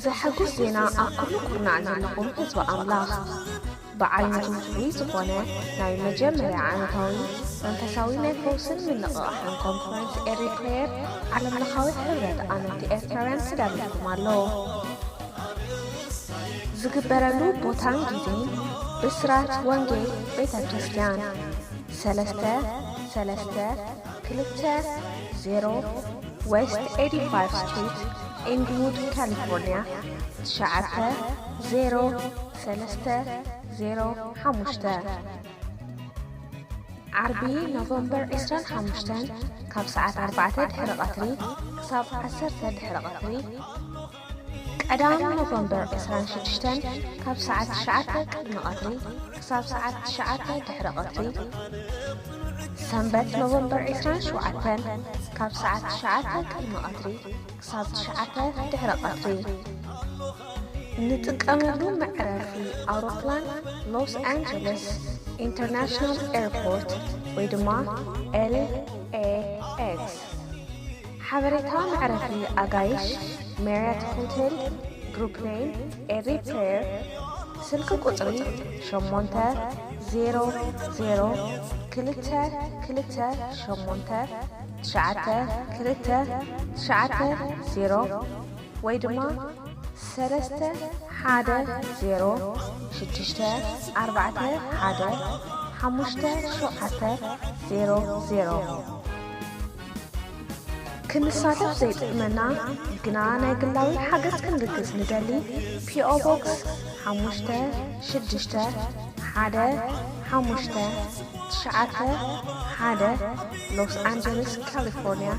ዘሐጉስ ዜና ኣብ ኩሉ ኩርናዕ ዘለኹም ህዝቢ ኣምላኽ። ብዓይነቱ ፍሉይ ዝኾነ ናይ መጀመርያ ዓመታዊ መንፈሳዊ ናይ ፈውስን ምንቕቓሕን ኮንፈረንስ ኤሪትሬር ዓለምለኻዊ ሕብረት ኣመንቲ ኤርትራውያን ተዳሊኹም ኣሎ። ዝግበረሉ ቦታን ግዜን ብስራት ወንጌል ቤተ ክርስቲያን ሰለስተ ሰለስተ ክልተ ዜሮ ዌስት ኤይቲ ፋይቭ ስትሪት ኢንግውድ ካሊፎርኒያ ትሽዓተ ዜሮ ሰለስተ ዜሮ ሓሙሽተ። ዓርቢ ኖቨምበር ዕስራን ሓሙሽተን ካብ ሰዓት ኣርባዕተ ድሕሪ ቐትሪ ክሳብ ዓሰርተ ድሕሪ ቐትሪ። ቀዳም ኖቨምበር ዕስራን ሽዱሽተን ካብ ሰዓት ትሽዓተ ቅድሚ ቐትሪ ክሳብ ሰዓት ትሽዓተ ድሕሪ ቐትሪ። ሰንበት ኖቨምበር ዕስራን ሸውዓተን ካብ ሰዓት ትሽዓተ ቅድሚ ቐትሪ ክሳብ ትሽዓተ ድሕሪ ቐትሪ። እንጥቀመሉ መዕረፊ ኣውሮፕላን ሎስ ኣንጀለስ ኢንተርናሽናል ኤርፖርት ወይ ድማ ኤል ኤ ኤክስ። ሓበሬታ መዕረፊ ኣጋይሽ ማሪያት ሆቴል፣ ግሩፕ ኔም ኤሪ ፕሬየር፣ ስልኪ ቁጽሪ ሸሞንተ ዜሮ ዜሮ ክልተ ክልተ ሸሞንተ ትሽዓተ ክልተ ትሽዓተ ዜሮ ወይ ድማ ሰለስተ ሓደ ዜሮ ሽዱሽተ ኣርባዕተ ሓደ ሓሙሽተ ሸውዓተ ዜሮ ዜሮ። ክንሳተፍ ዘይጥዕመና ግና ናይ ግላዊ ሓገዝ ክንልግስ ንደሊ፣ ፒ ኦ ቦክስ ሓሙሽተ ሽዱሽተ ሓደ ሓሙሽተ ትሽዓተ ሓደ፣ ሎስ ኣንጀለስ ካሊፎርኒያ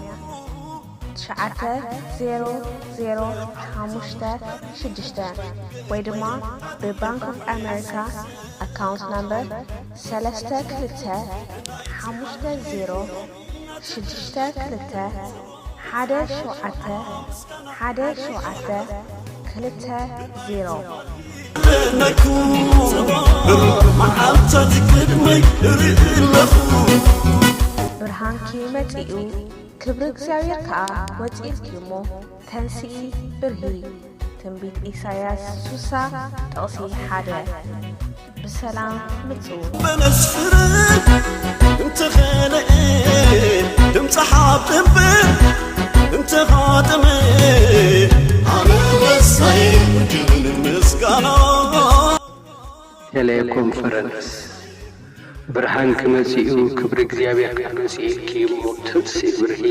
ትሽዓተ ዜሮ ዜሮ ሓሙሽተ ሽዱሽተ ወይ ድማ ብባንክ ኦፍ ኣሜሪካ ኣካውንት ናምበር ሰለስተ ክልተ ሓሙሽተ ዜሮ ሽዱሽተ ክልተ ሓደ ሸውዓተ ሓደ ሸውዓተ ክልተ ዜሮ። ብርሃንኪ መጺኡ፣ ክብሪ እግዚኣብሔር ከኣ ወጺእልኪ እሞ፣ ተንስኢ ብርሂ። ትንቢት ኢሳይያስ ሱሳ ጥቕሲ ሓደ። ብሰላም ምጹ። በለስ ፍረ እንተኸልአ፣ ድምፂ ሓፍ እምበር እንተኻጥመ፣ ኣነ በሳይ ውድብን ምስጋና። ቴሌኮንፈረንስ። ብርሃን ክመጽእ እዩ፣ ክብሪ እግዚኣብሔር ከመጽእ ኢልኪ እሞ ትንስኢ ብርሂ።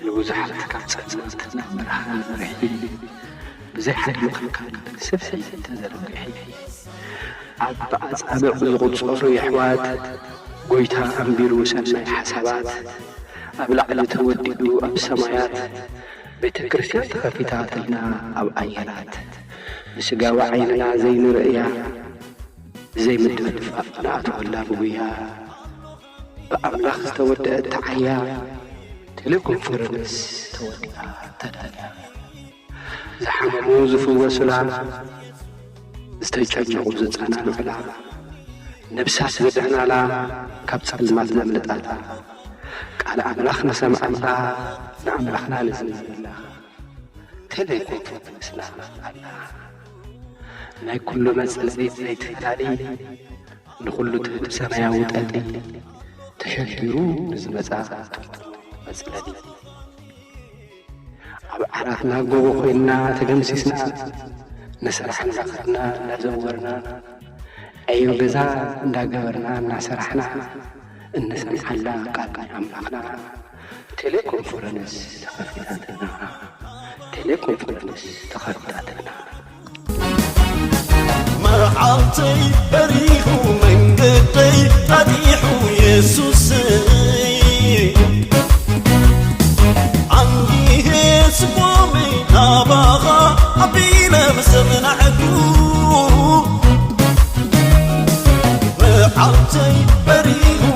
ንብዙሓት ካብ ጸልማት ናብ ብርሃን ብርሂ። ብዘይ ሓደ ምኽልካል ስፍሒ ተዘርግሒ። ኣብ ኣጻብዕ ዝቑጸሩ የሕዋት፣ ጎይታ ኣንቢሩ ሰናይ ሓሳባት። ኣብ ላዕሊ ተወዲኡ ኣብ ሰማያት፣ ቤተ ክርስቲያን ተኸፊታትልና ኣብ ኣየራት። ብስጋዊ ዓይንና ዘይንርእያ፣ ብዘይ ምድፍፋእ ንኣትወላ ብጉያ። ብኣምላኽ ዝተወደአት ተዓያ፣ ቴሌኮንፈረንስ ተወዲኣ ተዳልያ። ዝሓመሙ ዝፍወሱላ፣ ዝተጨነቑ ዘጸናንዑላ፣ ነብሳት ዘድሕናላ፣ ካብ ጸልማት ዘምልጣላ፣ ቃል ኣምላኽ ንሰምዓላ፣ ንኣምላኽና ንዝምረላ። ቴሌኮንፈረንስና ኣላ። ናይ ኩሉ መጽለሊት ዘይትፈላለይ፣ ንኹሉ ትህብ ሰማያዊ ጠሊ፣ ተሸጊሩ ንዝመጻ ትኩር መጽለሊ። ኣብ ዓራትና ጎቦ ኮይንና ተገምሲስና፣ ንስራሕ እንዳኸድና እንዳዘወርና፣ ዕዮ ገዛ እንዳገበርና እናሰራሕና፣ እንሰምዓላ ቃል ናይ ኣምላኽና። ቴሌኮንፈረንስ ተኸፊታትና፣ ቴሌኮንፈረንስ ተኸፊታትና። መዓልተይ በሪኹ መንገደይ ጣጢሑ የሱሰይ። ኣንጊሄ ስቆመ ናባኻ ኣቢለ ምስ ዘመናዕኩ። መዓልተይ በሪኹ